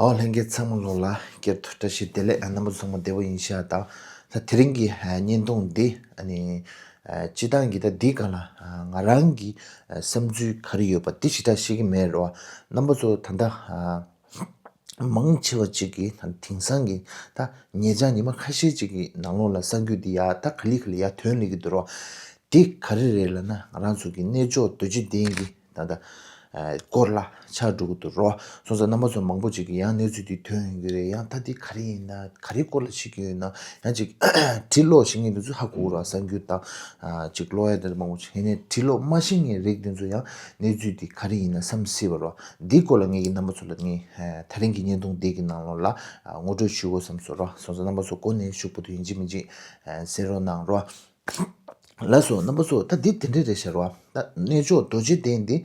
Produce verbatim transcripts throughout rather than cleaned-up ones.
ཨོ་ལྷན་རྒྱས་ཚང་མ་ལོ་ལ་སྐྱར་དུ་བཀྲ་ཤིས་བདེ་ལེགས། རྣམ་པ་ཚང་མ་བདེ་པོ་ཡིན་ཤག་ད་ད་དེ་རིང་གི་བརྙན་ཐུང་འདི་ཨ་ནི་སྤྱི་བཏང་གི་ད་འདི་ག་ལ་ང་རང་གི་བསམ་ཚུལ་ག་རེ་ཡོད་པ་འདི་ཞིག་ད་ཤེས་ཀྱི་མེད་རོ། རྣམ་པ་ཚོ་ད་ད་མང་ཆེ་བ་ཅིག་གིས་ད་དེང་སང་གི་ད་ཉེ་ཆར་ཉི་མ་ཁ་ཤས་ཅིག་གི་ནང་ལོགས་ལ་གསར་འགྱུར་འདི་ཡ་ད་ག་ལེ་ག་ལེ་ཡ་ཐོན་ལེ་གི་འདུག་རོ། དེ་ག་རེ་རེད་ལབ་ན་ང་རང་ཚོ་གི་གནས་མཆོག་རྡོ་རྗེ་གདན་གྱི་ད་ལྟ་སྐོར་ལ་ཆགས་འགྲོ་གི་འདུག་རོ། སོང་ཙང་རྣམ་པ་ཚོ་མང་པོ་ཅིག་གིས་ཡང་གནས་ཚུལ་འདི་ཐོན་ཡོང་གི་རེད། ཡང་ད་འདི་ག་རེ་ཡིན་ན་ག་རེ་སྐོར་ལ་བཤད་ཀྱི་ཡོད་ན་ཡང་ཅིག་བྲིས་ཀློག་ཤེས་མཁན་དེ་ཚོ་ཧ་གོ་གི་རོ། གསར་འགྱུར་དང་ཅིག་ཀློག་ཡ་དེ་མང་པོ་ཅིག་ཡིན་ནའི་བྲིས་ཀློག་མ་ཤེས་མཁན་རིགས་དེ་ཚོ་ཡང་གནས་ཚུལ་འདི་ག་རེ་ཡིན་ན་བསམ་སྲིད་པ་རོ། འདི་སྐོར་ལ་ངས་ཀྱི་རྣམ་པ་ཚོ་ལ་ངས་ད་རིང་གི་བརྙན་ཐུང་འདི་གི་ནང་ལོགས་ལ་ངོ་སྤྲོད་ཞུ་དགོས་བསམ་སོང་རོ། སོང་ཙང་རྣམ་པ་ཚོ་སྒོ་ནས་ཞུགས་པ་དུ་ཡིན་གཅིག་མིན་གཅིག་གསན་རོགས་གནང་རོ། ལགས་སོ། རྣམ་པ་ཚོ་ད་འདི་དེ་འདྲ་རེད་ཤག་རོ། ད་གནས་མཆོག་རྡོ་རྗེ་གདན་འདི་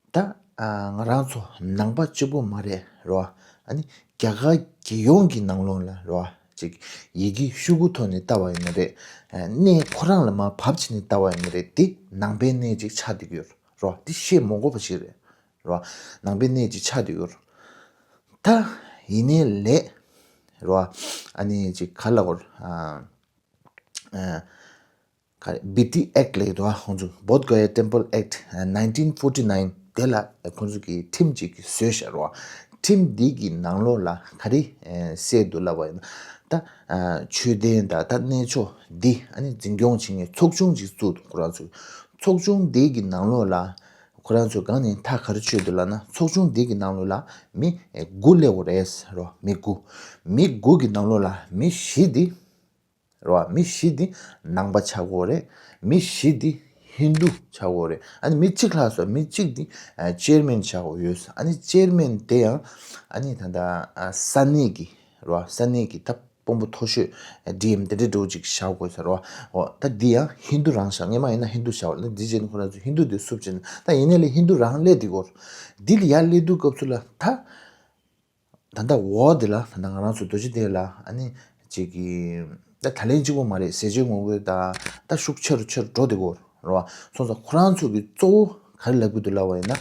ད་ང་རང་ཚོ་ནང་པ་གཅིག་པོ་མ་རེད་རོ། ཨ་ནི་རྒྱ་གར་རྒྱལ་ཡོངས་ཀྱི་ནང་ལོགས་ལ་རོ། ཅིག་ཡི་གེ་ཤོག་གུ་ཐོག་ནས་བལྟ་བ་ཡིན་ན་རེད། གནས་ཁོ་རང་ལ་མར་བབས་བྱས་ནས་བལྟ་བ་ཡིན་ན་རེད། འདི་ནང་པའི་གནས་ཅིག་ཆགས་བསྡད་ཀྱི་ཡོད་རོ། འདི་བཤད་མ་དགོས་པ་ཞིག་རེད་རོ། ནང་པའི་གནས་ཅིག་ཆགས་བསྡད་ཡོད་རོ། ད་ཡིན་ནའི་ལས་རོ། ཨ་ནི་ཅིག་ག་ལ་གོ་ཨ། ག་རེ། བི་ཏི་ཨེག་ལབ་ཀྱི་འདུག་ཨ། ཁོང་ཚོ་Bodh Gaya Temple Act nineteen forty nine དེ་ལ་ཁོང་ཚོ་གིས་ཁྲིམས་ཅིག་བཟོས་བཞག་རོ། ཁྲིམས་འདི་གི་ནང་ལོགས་ལ་ག་རེ་གསལ་འདུག་ལབ་པ་ཡིན་ན། ད་ཆོས་སྡེ་དང་ད་གནས་མཆོག་འདི་ཨ་ནི་འཛིན་སྐྱོང་བྱེད་མཁན་ཚོགས་ཆུང་ཅིག་བཙུགས་འདུག་ཁོ་རང་ཚོས། ཚོགས་ཆུང་འདི་གི་ནང་ལོགས་ལ་ཁོ་རང་ཚོས་སྒང་ནས་ཐག་ག་རེ་ཆོད་འདུག་ལབ་ན། ཚོགས་ཆུང་འདི་གི་ནང་ལོགས་ལ་མི་དགུ་སླེབས་དགོས་རེད་རོ། མི་དགུ། མི་དགུ་གི་ནང་ལོགས་ལ་མི་བཞི་འདི་རེད་བ། མི་བཞི་འདི་ནང་པ་ཆགས་ཀྱི་ཡོད་རེད། མི་བཞི་འདི་ཧིན་རྡུ་ཆགས་ཀྱི་ཡོད་རེད། ཨ་ནི་མི་གཅིག་ལྷག་སོང་། མི་གཅིག་འདི་ཨ་ཅེར་མེན་ཆགས་ཀྱི་ཡོད། ཨ་ནི་ཅེར་མེན་དེ་ཡང་ཨ་ནི་ད་ལྟ་ཨ་ས་གནས་ཀྱི་རེད་བ། ས་གནས་ཀྱི་ད་དཔོན་པོ་མཐོ་ཤོས་ཌི་ཨེམ་དེ་འདྲའི་འདྲ་བོ་ཅིག་བཞག་དགོས་ས་རེད་བ། འོ་ད་འདི་ཡང་ཧིན་རྡུ་རང་བཞག་སྔོན་མ་ཡིན་ན་ཧིན་རྡུ་བཞག་པ་ལ་འདི་རྗེས་ནས་ཁོ་རང་ཚོས་ཧིན་རྡུ་འདི་བསུབ་བྱས་ནས། ད་ཡིན་ནའི་ལས་ཧིན་རྡུ་རང་སླེབས་བསྡད་ཀྱི་ཡོད་རེད། འདི་ལ་ཡར་སླེབས་དུས་སྐབས་སུ་ལ་ད། ད་ལྟ་འོག་འདི་ལ་ད་ལྟ་ང་རང་ཚོ་རྡོ་རྗེ་གདན་ལ་ཨ་ནི་ཅིག་གི་ད་ད་ལན་གཅིག་པོ་མ་རེད། ཟས་བཅད་ངོ་རྒོལ་དང་ད་ཤུགས་ཆེ་རུ་ཆེ་རུ་འགྲོ་བསྡད་ཀྱི་ཡོད་རེད་བ། སོང་ཙང་ཁོ་རང་ཚོ་གི་གཙོ་བོ་ག་རེ་ལབ་ཀྱི་འདུག་ལབ་པ་ཡིན་ན།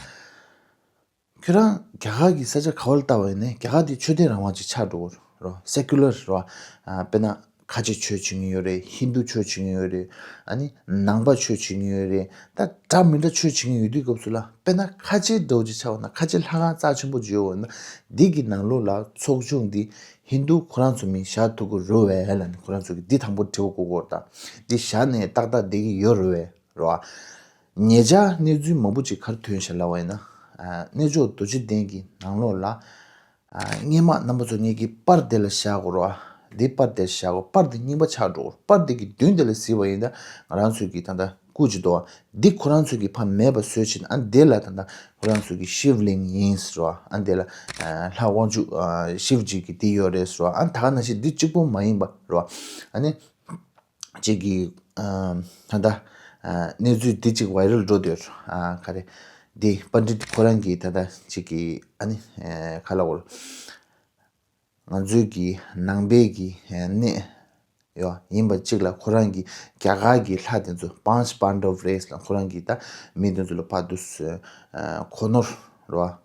ཁྱོད་རང་རྒྱ་གར་གྱི་ས་ཆ་ག་བ་ལ་བལྟ་བ་ཡིན་ནའི་རྒྱ་གར་འདི་ཆོས་དད་རང་དབང་ཅིག་ཆགས་འགྲོ་གི་ཡོད་རེད་བ། སེ་ཀུ་ལར་རེད་བ། དཔེར་ན། ཁ་ཆེ་ཆོས་བྱེད་མཁན་ཡོད་རེད། ཧིན་རྡུ་ཆོས་བྱེད་མཁན་ཡོད་རེད། ཨ་ནི་ནང་པ་ཆོས་བྱེད་མཁན་ཡོད་རེད། ད་འདྲ་མི་འདྲ་ཆོས་བྱེད་མཁན་ཡོད་དུས་སྐབས་སུ་ལ། དཔེར་ན་ཁ་ཆེ་འདྲ་བོ་ཅིག་ཆགས་པ་ན། ཁ་ཆེ་ལྷ་ཁང་རྩ་ཆེན་པོ་ཅིག་ཡོད་པ་ན། འདི་གི་ནང་ལོགས་ལ་ཚོགས་ཆུང་འདི་ཧིན་རྡུ་ཁོ་རང་ཚོ་མི་བཞག་ཐུབ་ཀྱི་རེད་བས་ལབ་ནས་ཁོ་རང་ཚོ་གིས་འདི་དང་པོ་དྲི་བ་བཀོད་དགོས་རེད། ད་འདི་བཞག་ནས་ཏག་ཏག་བསྡད་ཀྱི་ཡོད་རེད་བས་རེད་བ། ཉེ་ཆར་གནས་ཚུལ་མང་པོ་ཅིག་ག་རེ་ཐོན་ཤག་ལབ་པ་ཡིན་ན། ཨ་གནས་མཆོག་རྡོ་རྗེ་གདན་གྱི་ནང་ལོགས་ལ། ཨ་སྔོན་མ་རྣམ་པ་ཚོ་ངེད་ཀྱི་པར་དེ་ལ་བཞག་དགོས་རེད་བ། འདི་པར་དེ་བཞག་དགོས། པར་དེ་རྙིང་པ་ཆགས་འགྲོ་གི་རེད། པར་དེ་གི་མདུན་དེ་ལ་གཟིགས་པ་ཡིན་ན་ང་རང་ཚོའི་གི་ད་ལྟ་སྐུ་ཅིག་འདུག་བ། འདི་ཁོ་རང་ཚོའི་གི་ཕ་མེད་པ་བཟོས་ཕྱིན། ཨ་འདི་ལ་ད་ལྟ་ཁོ་རང་ཚོའི་གི་ཤིབ་ལིང་ཡིན་ཟེར་བ། ཨ་འདི་ལ་ཨ་ལྷ་དབང་ཕྱུག་ཨ་ཤིབ་ཇི་གི་འདི་ཡོད་རེད་ཟེར་བ། ཨ་ད་ག་ནང་བཞིན་འདི་གཅིག་པོ་མ་ཡིན་པ་རེད་བ། ཨ་ནི། ཅིག་གི་ཨ་ད་ལྟ་ཨ་གནས་ཚུལ་འདི་ཅིག་ཝའི་རལ་འགྲོ་འདོད། ཨ་ག་རེ། འདི་པཎྜི་ཏ་ཁོ་རང་གིས་ད་ལྟ་ཅིག་གི་ཨ་ནི་ཨ་ག་ལ་འོར། ང་ཚོའི་གི་ནང་པའི་གི་ཨ་གནས་ཡོད་ཡིན་པ་ཅིག་ལ་ཁོ་རང་གིས་རྒྱ་གར་གྱི་ལྷ་དེ་ཚོ་པཱན་ཆ་པཱན་དབ་རེད་ལ་ཁོ་རང་གིས་ད་མི་དེ་ཚོ་ལ་ཕར་དུ་ཨ་གོ་ནོར་རེད་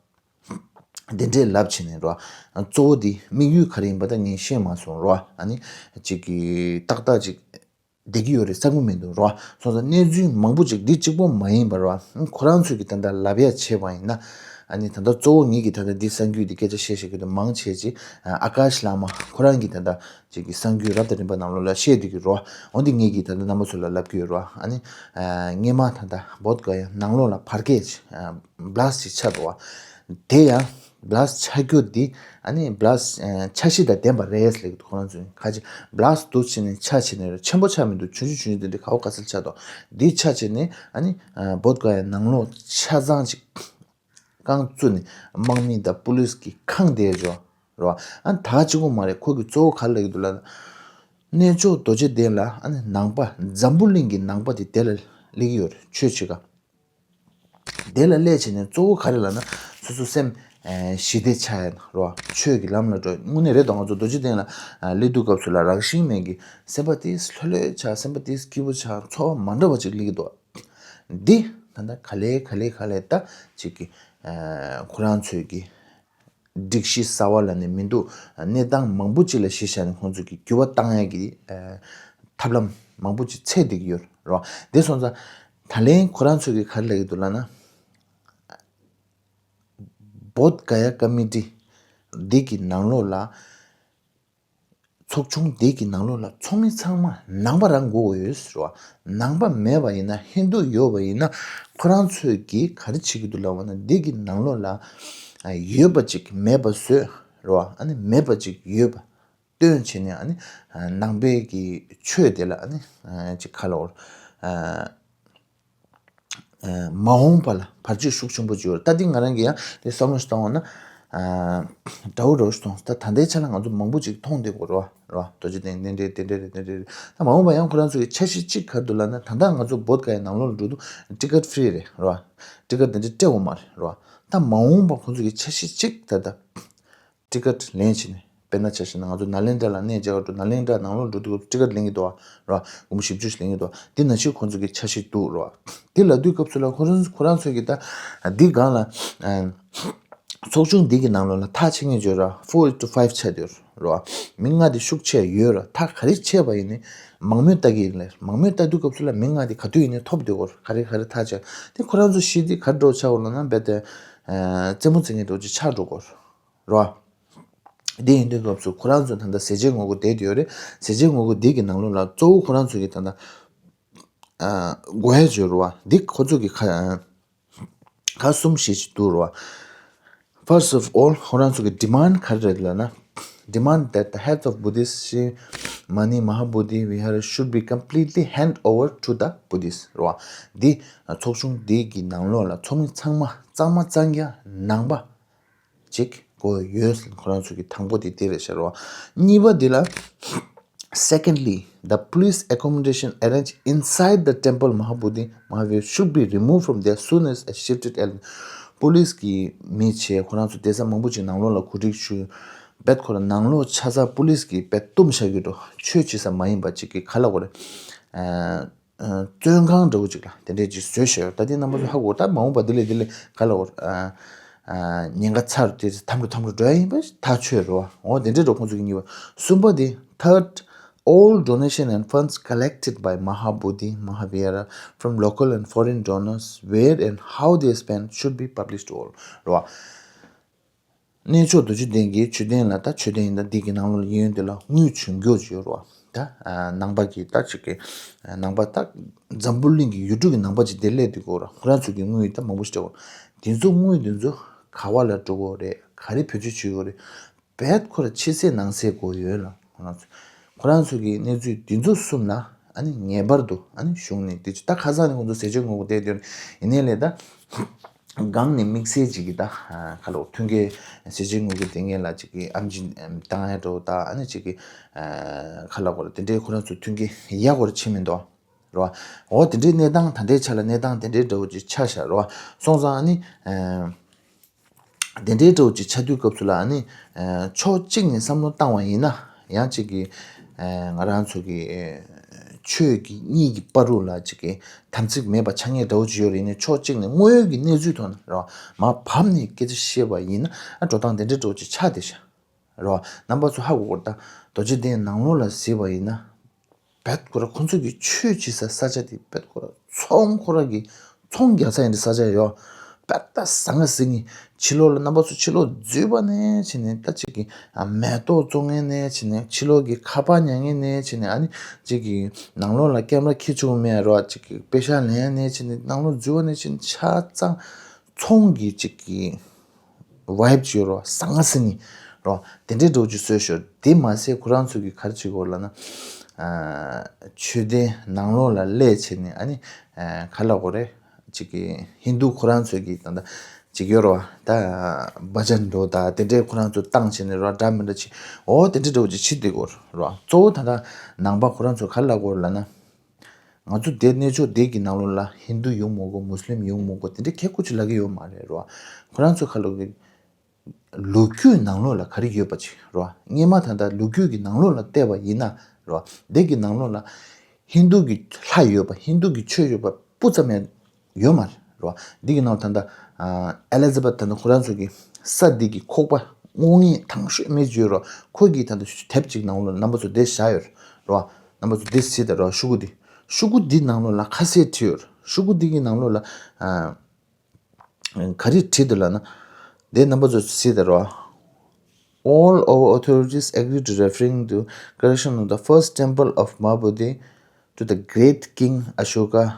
བ། དེ་འདྲའི་ལབ་བྱས་ནས་རོ། གཙོ་བོ་དེ་དམིགས་ཡུལ་ག་རེ་ཡིན་པ་ད་ངས་ཤེས་མ་སོང་རོ། ཨ་ནི་ཅིག་གི་ཏག་ཏག་ཅིག་བསྡད་ཀྱི་ཡོད་རེད་བསམ་གྱི་མི་འདུག་རོ། སོང་ཙང་གནས་ཚུལ་མང་པོ་ཅིག་འདི་གཅིག་པོ་མ་ཡིན་པ་རོ། ཁོ་རང་ཚོས་ཀྱི་ད་ལྟ་ལབ་ཡ་བྱས་པ་ཡིན་ན། ཨ་ནི་ད་ལྟ་གཙོ་བོ་ངེད་ཀྱི་ད་ལྟ་འདི་གསར་འགྱུར་འདི་སྐད་ཆ་བཤད་བཤད་ཀྱི་འདུག་མང་ཆེ་ཅིག་ཨ་ཀཱཤ་བླ་མ་ཁོ་རང་གིས་ད་ལྟ་ཅིག་གི་གསར་འགྱུར་རབ་དང་རིམ་པ་ནང་ལོགས་ལ་བཤད་བསྡད་ཀྱི་རོ། འོན་ཏེ་ངེད་ཀྱིས་ད་ལྟ་རྣམ་པ་ཚོ་ལ་ལབ་ཀྱི་ཡོད་རོ། ཨ་ནི་ཨ་སྔས་མ་ད་ལྟ་བོད་ག་ཡ་ནང་ལོགས་ལ་བར་བརྒལ་ཅིག་ཨ། བྷ་ལ་སི་ཊི་ཅིག་ཆགས་འདུག་བ། དེ་ཡང་བྷ་ལ་སི་ཊི་ཆགས་རྒྱུ་འདི་ཨ་ནི་བྷ་ལ་སི་ཊི་ཨ་འཆར་གཞི་དང་ལྡན་པ་རེད་ཟེར་གྱི་འདུག་ཁོ་རང་ཚོས་ཁ་ཅིག་བྷ་ལ་སི་ཊི་འདུག་བྱས་ནས་ཆགས་བྱས་ནས་རེད། ཆེན་པོ་ཆགས་མི་འདུག་ཆུང་ཆུང་ཆུང་ཆུང་དེ་འདྲ་ག་བ་ག་ཚོད་ཆགས་འདུག་འདི་ཆགས་བྱས་ནས་ཨ་ནི་ཨ་བོད་ག་ཡ་ནང་ལོགས་ཆ་ཚང་ཅིག་རྐང་བཙུགས་ནས་དམག་མི་དང་པུ་ལིས་ཀྱིས་ཁེངས་བསྡད་འཇོག་རེད་བ། ཨ་ནི་ད་གཅིག་པོ་མ་རེད། ཁོ་གི་གཙོ་བོ་ག་རེ་ལབ་ཀྱི་འདུག་ལབ་ན། གནས་མཆོག་རྡོ་རྗེ་གདན་ལ་ཨ་ནི་ནང་པ་འཛམ་བུ་གླིང་གི་ནང་པ་དེ་དེ་ལ་སླེབས་ཀྱི་ཡོད་རེད། ཆོས་བྱེད་ག་དེ་ལ་སླེབས་བྱས་ནས་གཙོ་བོ་ག་རེ་ལབ་ན། སོ་སོ་སེམས་ཨེ་ཞི་བདེ་ཆགས་ཡ་རོ། ཆོས་ཀྱི་ལམ་ལ་འགྲོ། དངོས་གནས་རེད་དོ། ང་ཚོ་རྡོ་རྗེ་གདན་ལ་ཨ་སླེབས་དུས་སྐབས་སུ་ལ་རང་བཞིན་མེད་ཀྱི་སེམས་པ་དེ་ལྷོད་ལྷོད་ཆགས། སེམས་པ་དེ་སྐྱིད་པོ་ཆགས། ཚོར་བ་མ་འདྲ་བ་ཅིག་སླེབས་ཀྱི་འདུག་འདི་ད་ལྟ་ག་ལེ་ག་ལེ་ག་ལེ་ད་ཅིག་གི་ཨེ་ཁོ་རང་ཚོས་ཀྱི་ སྒྲིག་གཞི་གསར་བ་ལབ་ནས་མི་འདུག་གནས་སྟངས་མང་པོ་ཅིག་ལ་གཞི་བཞག་ནས་ཁོང་ཚོས་ཀྱི་འགྱུར་བ་བཏང་ཡ་གི་ཐབས་ལམ་མང་པོ་ཅིག་འཚོལ་བསྡད་ཀྱི་ཡོད་རེད་བ། དེ་སོང་ཙང་ད་ལན་ཁོ་རང་ཚོས་ཀྱི་ག་རེ་ལབ་ཀྱི་འདུག་ལབ་ན། བོད་ག་ཡ་ཀ་མི་ཊི་འདི་གི་ནང་ལོགས་ལ། ཚོགས་ཆུང་འདི་གི་ནང་ལོགས་ལ་ཚོགས་མི་ཚང་མ་ནང་པ་རང་དགོས་ཀྱི་ཡོད་ཟེར་བ། ནང་པ་མེད་པ་ཡིན་ན་ཧིན་རྡུ་ཡོད་པ་ཡིན་ན་ཁོ་རང་ཚོས་ཀྱིས་ག་རེ་བྱེད་ཀྱི་འདུག་ལབ་པ་ན། འདི་གི་ནང་ལོགས་ལ་ཡོད་པ་ཅིག་མེད་པ་བཟོས་རེད་བ། ཨ་ནི་མེད་པ་ཅིག་ཡོད་པ་སྟོན་བྱས་ནས། ཨ་ནི་ནང་པའི་གི་ཆོས་དེ་ལ་ཨ་ནི་ཅིག་ག་ལབ་དགོས་རེད། མ་འོངས་པ་ལ་བར་ཆད་ཤུགས་ཆེན་པོ་ཅིག་ཡོད་རེད། ད་འདི་ང་རང་གིས་ཡང་དེ་བསམ་བློ་ཞིག་བཏང་བ་ན། འདྲ་བོ་འདྲ་བོ་ཞིག་མཐོང་། ད་ད་ལྟའི་ཆ་ལ་ང་ཚོ་མང་པོ་ཅིག་མཐོང་བསྡད་ཀྱི་ཡོད་རེད་བ། རེད་བ། རྡོ་རྗེ་གདན་གདན་འདྲེན་གདན་འདྲེན་རེད། གདན་འདྲེན་རེད། ད་མ་འོངས་པ་ཡང་ཁོ་རང་ཚོ་གི་འཆར་གཞི་གཅིག་ག་རེ་འདུག་ལབ་ན། ད་ལྟ་ང་ཚོ་བོད་ག་ཡའི་ནང་ལོགས་ལ་འགྲོ་དུས་ཊི་ཀེ་ཊི་ཕི་རི་རེད། རེད་བ། ཊི་ཀེ་ཊི་དེ་འདྲ་སྤྲད་ཡོད་མ་རེད། རེད་བ། ད་མ་འོངས་པ་ཁོ་ཚོ་གི་འཆར་གཞི་གཅིག་ད་ལྟ་ཊི་ཀེ་ཊི་ལེན་བྱས་ནས། དཔེར་ན་ཆ་བཞག་ན་ང་ཚོ་ནཱ་ལེནྡྲ་ལ་གནས་མཇལ་ག་འགྲོ། ནཱ་ལེནྡྲ་ནང་ལོགས་འགྲོ་དུས་སྐབས་ཊི་ཀེ་ཊི་ལེན་གྱི་འདུག་བ། རེད་བ། སྒོར་མོ་བཞི་བཅུ་ཞིག་ལེན་གྱི་འདུག་བ། འདི་ནང་བཞིན་ཁོང་ཚོ་གི་འཆར་གཞི་འདུག་རེད་བ། འདི་ལབ་དུས་སྐབས་སུ་ལ་ཁོ་རང་ཁོ་རང་ཚོས་ཀྱི་ད་འདི་སྒང་ལ་ཚོགས་ཆུང་འདི་གི་ནང་ལོགས་ལ་ཐག་ཆད་མཁན་ཅིག་ཡོད་རེད་བ། ཕོར་ཨིན་ཊུ་ཕའིབ་ཆགས་བསྡད་ཡོད་རེད་བ། མི་ལྔ་དེ་ཤུགས་ཆེ་ཡོད་རེད། ཐག་ག་རེ་ཆད་པ་ཡིན་ནའི་མང་མོས་ལྟ་གི་ཡིན་ལབ། མང་མོས་ལྟ་དུས་སྐབས་སུ་ལ་མི་ལྔ་དེ་ག་དུས་ཡིན་ནའི་ཐོབ་བསྡད་ཡོད་རེད། ག་རེ་ག་རེ་ཐག་ཆད། དེ་ཁོ་རང་ཚོ་ཤི་དུས་ག་རེ་འདྲ་བོ་ཆགས་ཡོད་ལབ་ན། རྦད་དེ་རྩེད་མོ་རྩེ་མཁན་འདྲ་བོ་ཅིག་ཆགས་འགྲོ་གི་ཡོད་རེད་བ། འདི་ཡིན་དུས་སྐབས་སུ་ཁོ་རང་ཚོ་ད་ལྟ་ཟས་བཅད་ངོ་རྒོལ་བསྡད་ཡོད་རེད། ཟས་བཅད་ངོ་རྒོལ་འདི་གི་ནང་ལོགས་ལ་གཙོ་བོ་ཁོ་རང་ཚོ་གི་ད་ལྟ་དགོས་ཡ་ཅིག་ཡོད་རེད་བ། འདི་ཁོ་ཚོ་གི་ཁ་ཁ་གསུམ་ཞིག་ཅིག་འདུག་རེད་བ། First of all, ཁོ་རང་ཚོ་གི་ཌི་མན་ཌི་ག་རེ་རེད་ལབ་ན། Demand that the heads of Buddhist Shiromani Mahabodhi Vihara should be completely hand over to the Buddhists. རེད་བ། འདི་ཚོགས་ཆུང་འདི་གི་ནང་ལོགས་ལ་ཚོགས་མི་ཚང་མ་གཙང་མ་གཙང་རྐྱང་ནང་པ་ཅིག་དགོས་ཡོད་ཟེར། ཁོ་རང་ཚོ་གི་དང་པོ་དེ་དེ་རེད་ཤག་རེད་བ། གཉིས་པ་དེ་ལ། Secondly, the police accommodation arranged inside the temple Mahabodhi Mahavir should be removed from there soon as a shifted element. པུ་ལིས་ཀྱི་མི་བྱས་ཁོ་རང་ཚོ་བསྡད་ས་མང་པོ་ཅིག་ནང་ལོགས་ལ་གོ་སྒྲིག་ཞུས། རྦད་ཁོ་རང་ནང་ལོགས་ཆ་ཚང་པུ་ལིས་ཀྱིས་རྦད་བཏུམས་བཞག་གི་འདུག་ཆོས་བྱེད་ས་མ་ཡིན་པ་ཅིག་གི་ག་ལབ་དགོས་རེད། བཙོན་ཁང་འདྲ་བོ་ཅིག་ལ་དེ་འདྲས་ཅིག་བཟོས་བཞག་ཡོད། ད་དེ་རྣམ་པ་ཚོ་ཧ་གོ། ད་མ་འོངས་པ་འདི་ལས་འདི་ལས་ག་ལབ་དགོས་རེད། ཉེན་ཁ་ཚ་རུ་དེ་ཐམ་གུ་ཐམ་གུ་འགྲོ་ཡ་ཡིན་པ་ཐག་ཆོད་རེད་བ། འོ་དེ་འདྲས་འགྲོ་ཁོང་ཚོ་གི་གཉིས་པ། གསུམ་པ་དེ། Third, all donation and funds collected by Mahabodhi Mahavira from local and foreign donors, where and how they spent should be published to all. རེད་བ། གནས་མཆོག་རྡོ་རྗེ་གདན་གྱི་མཆོད་རྟེན་ལ། ད་མཆོད་རྟེན་ཡིན་ད་འདི་གི་ནང་ལོགས་གཡས་གཡོན་དེ་ལ་དངུལ་བྱིན་རྒྱུ་ཅིག་ཡོད་རེད་བ། ད་ནང་པ་གི་ད་ཅིག་གི་ནང་པ་ད་འཛམ་བུ་གླིང་གི་ཡུལ་གྲུ་གི་ནང་པ་ཅིག་དེ་སླེབས་དུས་སྐོར་ཁོ་རང་ཚོ་གི་དངུལ་ད་མང་པོ་ཞིག་སྤྲད་དགོས། དེ་ཚོ་དངུལ་དེ་ཚོ་ག་བ་ལ་འགྲོ་དགོས་རེད། ག་རེ་བེད་སྤྱོད་བྱེད་དགོས་རེད། རྦད་ཁོ་ར་ཕྱི་གསལ་ནང་གསལ་དགོས་ཡོད་ལ། ཁོ་རང་ཚོ་ཁོ་རང་ཚོ་གི་གནས་ཚུལ་འདི་ཚོ་གསུམ་ལ་ཨ་ནི་ངེས་པར་དུ་ཨ་ནི་གཞུང་ནས་འདི་ཚོ་ད་ཁ་སང་ནས་ཁོང་ཚོ་ཟས་བཅད་ངོ་རྒོལ་བསྡད་ཡོད། ཡིན་ནའི་ལས་ད་སྒང་ནས་དམིགས་བསལ་ཅིག་གི་ད་ཁ་ལོ་མཐུན་རྐྱེན་ཟས་བཅད་ངོ་རྒོལ་དེ་ངེས་ལ་ཅིག་གི་ཨམ་ཆི་བཏང་ཡ་འགྲོ་ད་ཨ་ནི་ཅིག་གི་ཁ་ལ་གོ་ར་དེ་འདྲའི་ཁོ་རང་ཚོ་མཐུན་རྐྱེན་ཡག་པོ་ར་ཕྱིན་མི་འདུག་རེད་བ། འོ་དེ་འདྲའི་གནས་སྟངས་ད་ལྟའི་ཆ་ལ་གནས་སྟངས་དེ་འདྲའི་འདྲ་བོ་ཅིག་ཆགས་བཞག་རེད་བ། སོང་ཙང་ཨ་ནི། དེ་འདྲའི་འདྲ་བོ་ཅིག་ཆགས་དུས་སྐབས་སུ་ལ་ནི། ཕྱོགས་གཅིག་ནས་བསམ་བློ་བཏང་བ་ཡིན་ན། ཡང་གཅིག་གིས་ང་རང་ཚོ་གི་ཆོས་ཀྱི་གཉིས་ཀྱི་བར་དུ་ལ་གཅིག་གི་དམ་ཚིག་མེད་པ་ཆགས་ངེས་འདྲ་བོ་ཅིག་ཡོད་རེད། ཡིན་ནའི་ཕྱོགས་གཅིག་ནས་དངོས་ཡོད་ཀྱི་གནས་ཚུལ་ཐོག་ནས་རེད་བ། མར་བབས་ནས་སྐད་ཆ་བཤད་པ་ཡིན་ན་ཨ་འགྲོ་སྟངས་དེ་འདྲའི་འདྲ་བོ་ཅིག་ཆགས་བསྡད་ཤག་རེད་བ། རྣམ་པ་ཚོ་ཧ་གོ་གོ་རེད་ད། རྡོ་རྗེ་གདན་ནང་ལོགས་ལ་གཟིགས་པ་ཡིན་ན། རྦད་ཁོ་ར་ཁོ་ཚོ་གི་ཆོས་བྱེད་ས་ས་ཆ་དེ་རྦད་ཁོ་ར་ཚོང་ཁོ་ར་གི་ཚོང་རྒྱག་ས་ཡིན་དེ་ས་ཆ་ཡོད། རྦད་ད་ཟང་ངེ་ཟིང་ངེ་ཕྱི་ལོགས་ལ་རྣམ་པ་ཚོ་ཕྱི་ལོགས་འཛུལ་བ་ནས་བྱས་ནས་ད་ཅིག་གི་མེ་ཏོག་བཙོང་མཁན་ནས་བྱས་ནས་ཕྱི་ལོགས་ཀྱི་ཁ་པར་ཉོ་མཁན་ནས་བྱས་ནས་ཨ་ནི་ཅིག་གི་ནང་ལོགས་ལ་ཀེམ་ར་འཁྱེར་བཅུག་མེད་རོགས་ཅིག་གི་པེ་ཤག་ལེན་ནས་བྱས་ནས་ནང་ལོགས་འཛུལ་བ་ནས་བྱས་ནས་ཆ་ཚང་ཚོང་གི་ཅིག་གི་ཝའིབ་ཅིག་ཡོད་རོ། ཟང་ངེ་ཟིང་ངེ་རོ། དེ་འདྲའི་འདྲ་བོ་ཅིག་བཟོས་ཤོག་དེ་མ་ཟད་ཁོ་རང་ཚོ་གིས་ག་རེ་བྱེད་དགོས་ལབ་ན། ཨ། མཆོད་རྟེན་ནང་ལོགས་ལ་སླེབས་བྱས་ནས་ཨ་ནི། ཨ། ག་ལབ་དགོས་རེད། ཅིག་གི་ཧིན་རྡུ་ཁོ་རང་ཚོ་གིས་ད་ལྟ་ཅིག་ཡོད་རོ། ད་བ་ཇན་འདྲ་བོ་ད་དེ་འདྲའི་ཁོ་རང་ཚོ་བཏང་བྱས་ནས་རོ། འདྲ་མི་འདྲ་ཅིག་འོ་དེ་འདྲའི་འདྲ་བོ་ཅིག་བྱེད་བསྡད་དགོས་རོ། གཙོ་བོ་ད་ལྟ་ནང་པ་ཁོ་རང་ཚོ་ག་རེ་ལབ་དགོས་ལབ་ན། ང་ཚོ་འདིར་གནས་མཆོག་འདི་གི་ནང་ལོགས་ལ་ཧིན་རྡུ་ཡོང་མི་དགོས། མུ་སི་ལིམ་ཡོང་མི་དགོས། དེ་འདྲའི་ཁྱད་ཁོ་ཅིག་ལབ་ཀྱི་ཡོད་མ་རེད་རོ། ཁོ་རང་ཚོ་ཁ་ལོ་གི་ལོ་རྒྱུས་ནང་ལོགས་ལ་ག་རེ་ཡོད་པ་ཅིག་རོ། སྔོན་མ་ད་ལྟ་ལོ་རྒྱུས་ཀྱི་ནང་ལོགས་ལ་བལྟས་པ་ཡིན་ན་རོ། འདི་གི་ནང་ལོགས་ལ་ཧིན་རྡུ་གི་ལྷ་ཡོད་པ། ཧིན་རྡུ་གི་ཆོས་ཡོད་པ་སྤུ་ཙམ་ཡང་ཡོད་མ་རེད་རོ། འདི་གི་ནང་ད་ལྟ་ཨ་ཨེ་ལི་ཛ་བེཐ་ད་ལྟ་ཁོ་རང་ཚོ་གི་ས་འདི་གི་ཁོག་པ་ དངོས་གནས་དང་ཤོས་མི་ཅིག་ཡོད་རོ། ཁོ་གིས་ད་ལྟ་དེབ་ཅིག་ནང་ལོགས་ལ་རྣམ་པ་ཚོ་དེ་བཞག་ཡོད་རོ། རྣམ་པ་ཚོ་དེ་གཟིགས་དང་རོ། ཤོག་གུ་འདི། ཤོག་གུ་འདི་ནང་ལོགས་ལ་ཁ་གསལ་བྲིས་ཡོད་རོ། ཤོག་གུ་འདི་གི་ནང་ལོགས་ལ་ཨ། ག་རེ་བྲིས་འདུག་ལབ་ན། དེ་རྣམ་པ་ཚོ་གཟིགས་དང་རོ། All our authorities agree to referring to creation of the first temple of Mahabodhi to the great king Ashoka,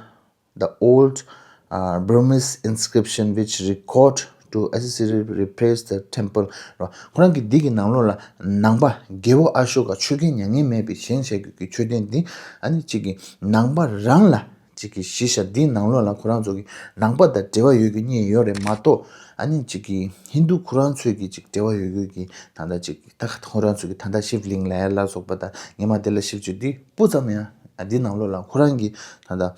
the old uh, Burmese inscription which record to S C replace the temple. རོ། ཁོ་རང་གི་འདི་གི་ནང་ལོགས་ལ་ནང་པ་རྒྱལ་པོ་ཨ་ཤོ་ཀ་ཆོས་རྒྱལ་མྱ་ངན་མེད་པའི་བཞེངས་བྱས་ཀྱི་མཆོད་རྟེན་འདི་ཨ་ནི་གཅིག་གི་ནང་པ་རང་ལ་གཅིག་གི་གཞི་བཞག་འདིའི་ནང་ལོགས་ལ་ཁོ་རང་ཚོ་གི་ནང་པ་དང་འབྲེལ་བ་ཡོད་རྒྱུ་གཉིས་ཡོད་རེད་མ་གཏོགས། ཨ་ནི་གཅིག་གི་ཧིན་རྡུ་ཁོ་རང་ཚོའི་གི་གཅིག་འབྲེལ་བ་ཡོད་རྒྱུ་གི་ད་ལྟ་གཅིག་ད་ཁོ་རང་ཚོ་གི་ད་ལྟ་ཤིབ་ལིང་ལ་ཡ་ལ་སོགས་པ་དང་ངས་མ་དེ་ལ་ཤིབ་བཅུག་འདི་སྤུ་ཙམ་ཡང་འདི་ནང་ལོགས་ལ་ཁོ་རང་གི་ད་ལྟ་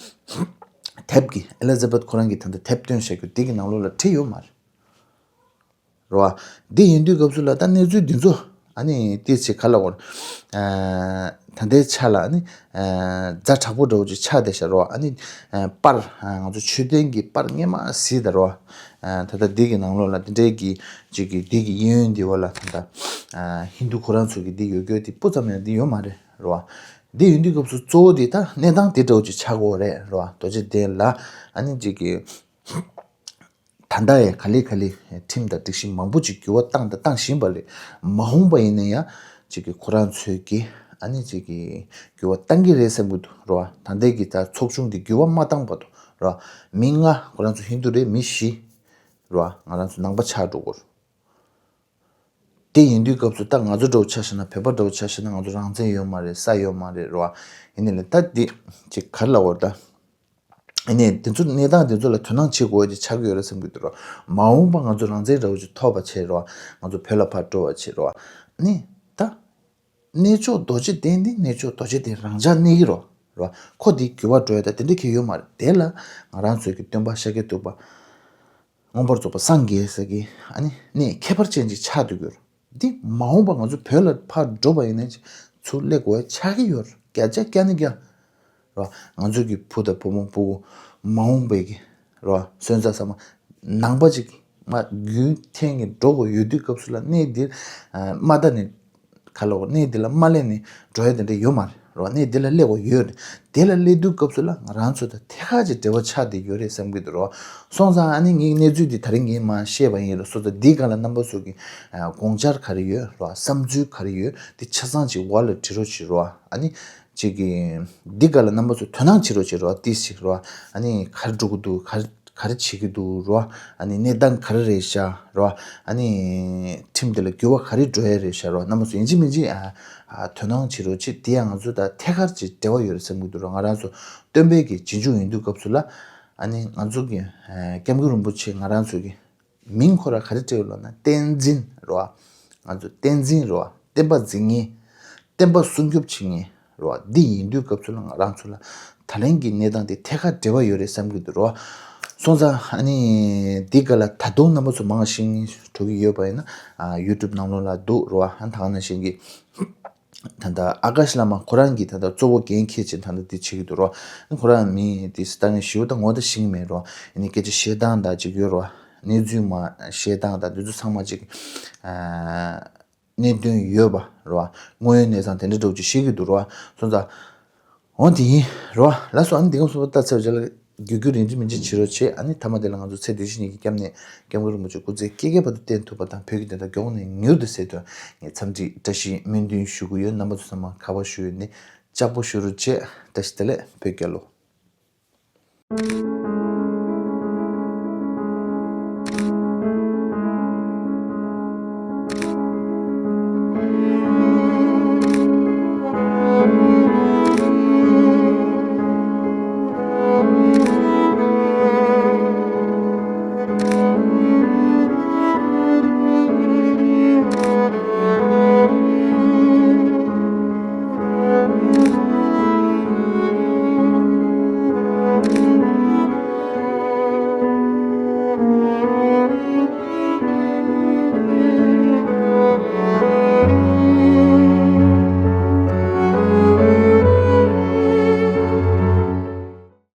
དེབ་ཀྱི་ཨེ་ལི་ཛ་བེད་ཁོ་རང་གི་ད་ལྟ་དེབ་བཏོན་བཞག་རྒྱུ་འདི་གི་ནང་ལོགས་ལ་བྲིས་ཡོད་མ་རེད། རོ། འདི་ཡིན་དུས་སྐབས་སུ་ལ་ད་གནས་ཚུལ་འདི་ཚོ་ཨ་ནི་ཏི་ཚེ་ག་ལ་བར། ད་ལྟའི་ཆ་ལ་ཨ་ནི་ཛ་དྲག་པོ་འདྲ་བོ་ཅིག་ཆགས་བསྡད་ཤག་རོ། ཨ་ནི་པར་ང་ཚོ་མཆོད་རྟེན་གྱི་པར་སྔས་མ་གཟིགས་དང་རོ། ད་ལྟ་འདི་གི་ནང་ལོགས་ལ་འདི་འདྲའི་གི་ཅིག་གི་འདི་གི་གཡས་གཡོན་འདི་བ་ལ་ད་ལྟ་ཧིན་རྡུ་ཁོ་རང་ཚོ་གི་འདི་ཡོད་རྒྱུ་འདི་སྤུ་ཙམ་ཡང་འདི་ཡོད་མ་རེད་རོ། འདི་ཡིན་དུས་སྐབས་སུ་གཙོ་བོ་འདི་ད་གནས་སྟངས་འདི་འདྲ་བོ་ཅིག་ཆགས་ཀྱི་ཡོད་རེད་རོ། རྡོ་རྗེ་གདན་ལ་ཨ་ནི་ཅིག་གི་ད་ལྟ་ཡང་ག་ལེ་ག་ལེ་ཁྲིམས་དང་སྒྲིག་གཞི་མང་པོ་ཅིག་འགྱུར་བ་བཏང་དང་བཏང་བཞིན་པ་རེད། མ་འོངས་པ་ཡིན་ན་ཡང་ཅིག་གི་ཁོ་རང་ཚོས་ཀྱི་ཨ་ནི་ཅིག་གི་འགྱུར་བ་བཏང་གི་རེད་བསམ་གྱི་འདུག་རོ། ད་ལྟའི་གི་ད་ཚོགས་ཆུང་འདི་འགྱུར་བ་མ་བཏང་བར་དུ་རོ། མི་ལྔ་ཁོ་རང་ཚོ་ཧིན་རྡུ་རེད། མི་བཞི་རོ། ང་རང་ཚོ་ནང་པ་ཆགས་འགྲོ་གི་རེད། དེ་ཡིན་དུས་སྐབས་སུ་ད་ང་ཚོ་འདྲ་བོ་ཆ་བཞག་ན། བོད་པ་འདྲ་བོ་ཆ་བཞག་ན་ང་ཚོ་རང་བཙན་ཡོད་མ་རེད། ས་ཡོད་མ་རེད་རོ། ཡིན་ནའི་ལས་ད་འདི་ཅིག་ག་རེ་ལབ་དགོས་རེད་ད། ཨ་ནི་དེ་ཚོ་གནས་སྟངས་དེ་ཚོ་ལ་དོ་སྣང་བྱེད་དགོས་ཀྱི་ཆགས་ཀྱི་ཡོད་རེད་བསམ་གྱི་འདུག་རོ། མ་འོངས་པ་ང་ཚོ་རང་བཙན་འདྲ་བོ་ཅིག་ཐོབ་པ་བྱས་རོ། ང་ཚོ་བོད་ལ་ཕར་འགྲོ་བ་བྱས་རོ། ཨ་ནི་ད་གནས་མཆོག་རྡོ་རྗེ་གདན་འདི་གནས་མཆོག་རྡོ་རྗེ་གདན་རང་འཇགས་གནས་ཀྱི་རོ། རོ། ཁོ་འདི་འགྱུར་བ་འགྲོ་ཡ་ད་དེ་འདྲ་གི་ཡོད་མ་རེད། དེ་ལ་ང་རང་ཚོའི་གི་སྟོན་པ་ཤཱཀྱ་ཐུབ་པ་མངོན་པར་རྫོགས་པ་སངས་རྒྱས་ས་གི་ཨ་ནི་གནས་ཁྱད་པར་ཅན་ཅིག་ཆགས་སྡོད་ཀྱི་ཡོད་རེད། འདི་མ་འོངས་པ་ང་ཚོ་བོད་ལ་ཕར་འགྲོ་བ་ཡིན་ན་ཅིག་ཚུར་སླེབས་དགོས་ཆགས་ཀྱི་ཡོད་རེད། བརྒྱ་ཆ་བརྒྱ་ནས་བརྒྱ། རོ། ང་ཚོ་གི་བུ་དང་བུ་མོ་སྤུ་གུ་མ་འོངས་པའི་གི་རོ། སོན་རྩ་ཚང་མ་ནང་པ་ཅིག་མ་རྒྱུན་འཐེན་གྱི་འགྲོ་དགོས་ཡོད་དུས་སྐབས་སུ་ལ་གནས་འདིར་མ་ད་ནས་ག་ལ་གནས་འདི་ལ་མ་སླེབས་ནས་འགྲོ་ཡ་དེ་འདྲ་ཡོད་མ་རེད་རོ། གནས་འདི་ལ་སླེབས་དགོས་ཡོད་རེད། དེ་ལ་སླེབས་དུས་སྐབས་སུ་ལ་ང་རང་ཚོ་དང་ཐད་ཀར་གྱི་འབྲེལ་བ་ཆགས་བསྡད་ཡོད་རེད་བསམ་གྱི་འདུག་རོ། སོང་ཙང་ཨ་ནི་ངའི་གནས་ཚུལ་འདི་ད་རིང་ངས་མ་བཤད་པ་ཡིན་རོ། སོང་ཙང་འདིའི་སྒང་ལ་རྣམ་པ་ཚོ་གི་དགོངས་འཆར་ག་རེ་ཡོད་རོ། བསམ་ཚུལ་ག་རེ་ཡོད་འདི་ཆ་ཚང་ཅིག་ཝོལ་ལ་བྲིས་རོགས་བྱེད་རོ། ཨ་ནི་ཅིག་གི་འདི་ག་ལ་རྣམ་པ་ཚོ་དོ་སྣང་བྱེད་རོགས་བྱེད་རོགས། ཏིས་ཅིག་རོ། ཨ་ནི་ག་རེ་འགྲོ་གི་འདུག་ག་རེ་ག་རེ་བྱེད་ཀྱི་འདུག་རོ། ཨ་ནི་གནས་སྟངས་ག་རེ་རེད་ཤག་རོ། ཨ་ནི་ཁྲིམས་དེ་ལ་འགྱུར་བ་ག་རེ་འགྲོ་ཡ་རེད་ཤག་རོ། རྣམ་པ་ཚོ་ཡིན་གཅིག་མིན་གཅིག་ཨ་ཨ་དོ་སྣང་བྱེད་རོགས་བྱེད། དེ་ཡང་ང་ཚོ་དང་ཐད་ཀར་གྱི་འབྲེལ་བ་ཡོད་རེད་བསམ་གྱི་འདུག་རོ། ང་རང་ཚོ་སྟོན་པའི་གི་རྗེས་འཇུག་ཡིན་དུས་སྐབས་སུ་ལ་ཨ་ནི་ང་ཚོ་གི་ཨ་སྐྱབས་མགོན་རིན་པོ་ཆེ་ང་རང་ཚོ་གི་མིང་ཁོ་ར་ག་རེ་སྤྲད་ཡོད་ལབ་ན་བསྟན་འཛིན་རོ། ང་ཚོ་བསྟན་འཛིན་རོ། བསྟན་པ་འཛིན་མཁན། བསྟན་པ་སྲུང་སྐྱོབ་བྱེད་མཁན་རོ། འདི་ཡིན་དུས་སྐབས་སུ་ལ་ང་རང་ཚོ་ལ་ད་ལན་གྱི་གནས་སྟངས་དེ་ཐད་ཀར་འབྲེལ་བ་ཡོད་རེད་བསམ་གྱི་འདུག་རོ། སོང་ཙང་ཨ་ནི་འདི་ག་ལ་ད་དུང་རྣམ་པ་ཚོ་མང་ཞིག་འགྲོ་གི་ཡོད་པ་ཡིན་ན་ཨ་ཡུ་ཊུབ་ནང་ལོགས་ལ་འདུག་རོ། ཨ་ད་ག་ནང་བཞིན་གྱི་ད་ལྟ་ཨ་ཀ་ཤི་བླ་མ་ཁོ་རང་གིས་ད་ལྟ་གཙོ་བོ་འགན་འཁྱེར་བྱས་ད་ལྟ་འདི་བྱེད་ཀྱི་འདུག་རོ། ཁོ་རང་མི་དེ་ལྟ་ངན་ཞེ་པོ་ད་ངོ་ད་ཤེས་ཀྱི་མེད་རོ། ཨ་ནི་སྐད་ཆ་བཤད་སྟངས་དང་ཅིག་ཡོད་རོ། གནས་ཚུལ་མ་བཤད་སྟངས་དང་འདི་ཚོ་ཚང་མ་ཅིག་ཨ་གནད་དོན་ཡོད་པ་རོ། དངོས་ཡོད་གནས་ཚང་དེ་འདྲ་འདྲ་བོ་ཅིག་བཤད་ཀྱི་འདུག་རོ། སོང་ཙང་འོ་དེ་ཡིན་རོ། ལགས་སོ། ཨ་ནི་འདི་ག་སོང་པ་ལྟ་ཚར་བ་རྗེས་ལ་རྒྱུད་སྐུལ་རིན་འཛིན་མི་འཇིགས་བྱེད་རོགས་བྱེད། ཨ་ནི་མཐའ་མ་དེ་ལ་ང་ཚོ་ཚེ་འདི་ཕྱི་གཉིས་ཀྱི་སྐྱབས་གནས་སྐྱབས་མགོན་རིན་པོ་ཆེ་སྐུ་ཚེ་སྐྱེ་རྒ་བར་དུ་བརྟན་ཐུབ་པ་དང་བོད་ཀྱི་བདེན་མཐའ་མགྱོགས་ནས་མྱུར་དུ་གསལ་དོན་ངས་འཚམས་འདྲི་བཀྲ་ཤིས་སྨོན་འདུན་ཞུ་གི་ཡོད། རྣམ་པ་ཚོ་ཚང་མ་ཁ་པར་ཞུ་ཡོད་ནི་ལྕགས་པོ་ཞུ་རོགས་བྱེད། བཀྲ་ཤིས་བདེ་ལེགས། བོད་རྒྱལ་ལོ།